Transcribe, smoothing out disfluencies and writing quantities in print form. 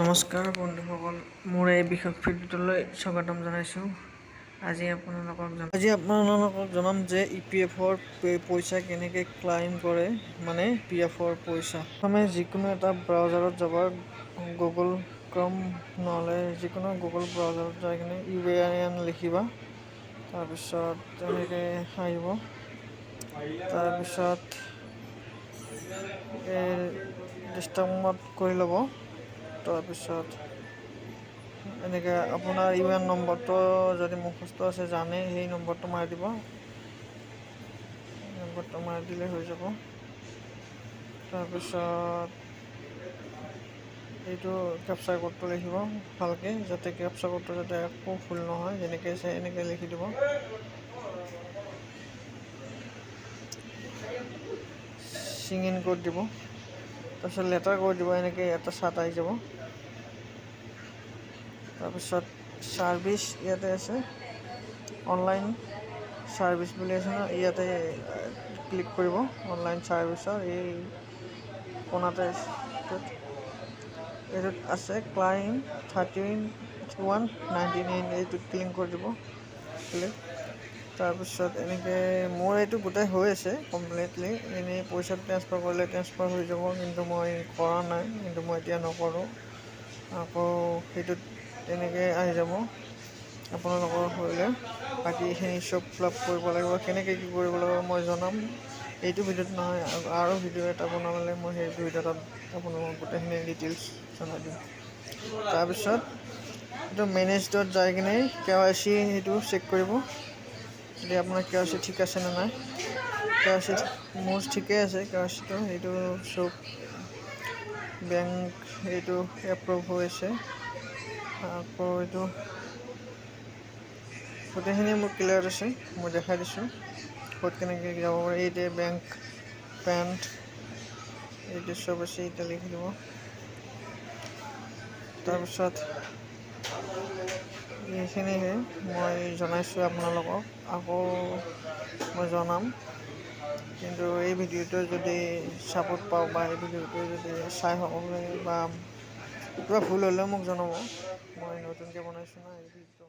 নমস্কাৰ বন্ধুসকল, মোৰ এই বিশেষ ভিডিঅ'টোলৈ স্বাগতম জনাইছোঁ। আজি আপোনালোকক জনাম যে ইপিএফৰ পইচা কেনেকৈ ক্লাইম কৰে, মানে পিএফৰ পইচা। প্ৰথমে যিকোনো এটা ব্ৰাউজাৰত যাব, গুগল ক্ৰম নহ'লে যিকোনো গুগল ব্ৰাউজাৰত যাই কিনে ইউএএন লিখিবা। তাৰপিছত তেনেকৈ আহিব। তাৰপিছত এই ডিষ্টাৰ্ব কৰি ল'ব। তাৰপিছত এনেকৈ আপোনাৰ ইউএন নম্বৰটো যদি মুখস্থ আছে, জানে, সেই নম্বৰটো মাৰি দিব। নম্বৰটো মাৰি দিলে হৈ যাব। তাৰপিছত এইটো কেপচাৰ কোডটো লিখিব ভালকৈ, যাতে কেপচাৰ কোডটো যাতে একো ভুল নহয়। যেনেকৈ আছে এনেকৈ লিখি দিব। চিং ইন কৰি দিব। তাৰপিছত লেটাৰ কৰি দিব। এনেকৈ এটা চাৰ্ট আহি যাব। তাৰপিছত ছাৰ্ভিচ ইয়াতে আছে, অনলাইন ছাৰ্ভিচ বুলি আছে ন, ইয়াতে ক্লিক কৰিব। অনলাইন ছাৰ্ভিচৰ এই কোণাতে এইটোত আছে ক্লাইম 3199, এইটোত ক্লিক কৰি দিব, ক্লিক। তাৰপিছত এনেকৈ মোৰ এইটো গোটেই হৈ আছে কমপ্লিটলি। এনেই পইচাটো ট্ৰেন্সফাৰ কৰিলে ট্ৰেন্সফাৰ হৈ যাব, কিন্তু মই কৰা নাই, কিন্তু মই এতিয়া নকৰোঁ। আকৌ সেইটোত তেনেকৈ আহি যাব। আপোনালোকৰ কৰিলে বাকীখিনি চব ফিল আপ কৰিব লাগিব। কেনেকৈ কি কৰিব লাগিব মই জনাম, এইটো ভিডিঅ'ত নহয়, আৰু ভিডিঅ' এটা বনালে মই সেই ভিডিঅ'টোত আপোনালোকক গোটেইখিনি ডিটেইলছ জনাই দিম। তাৰপিছত এইটো মেনেজত যাই কিনে কেৱাইচি সেইটো চেক কৰিব, যদি আপোনাৰ কেৱাইচি ঠিক আছে নে নাই। কেৱাইচি মোৰ ঠিকেই আছে। কেৱাইচিটো সেইটো চব বেংক এইটো এপ্ৰুভ হৈ আছে। আকৌ এইটো গোটেইখিনি মোৰ ক্লিয়াৰ আছে। মই দেখাই দিছোঁ ক'ত কেনেকৈ যাব পাৰে। এইটো বেংক পেণ্ট এইটো চব আছে, এতিয়া লিখি দিব। তাৰপিছত এইখিনিহে মই জনাইছোঁ আপোনালোকক। আকৌ মই জনাম, কিন্তু এই ভিডিঅ'টো যদি ছাপোৰ্ট পাওঁ বা এই ভিডিঅ'টো যদি চাই সকলোৱে বা কিবা ভুল হ'লেও মোক জনাব। মই নতুনকৈ বনাইছোঁ ন এই ভিডিঅ'টো।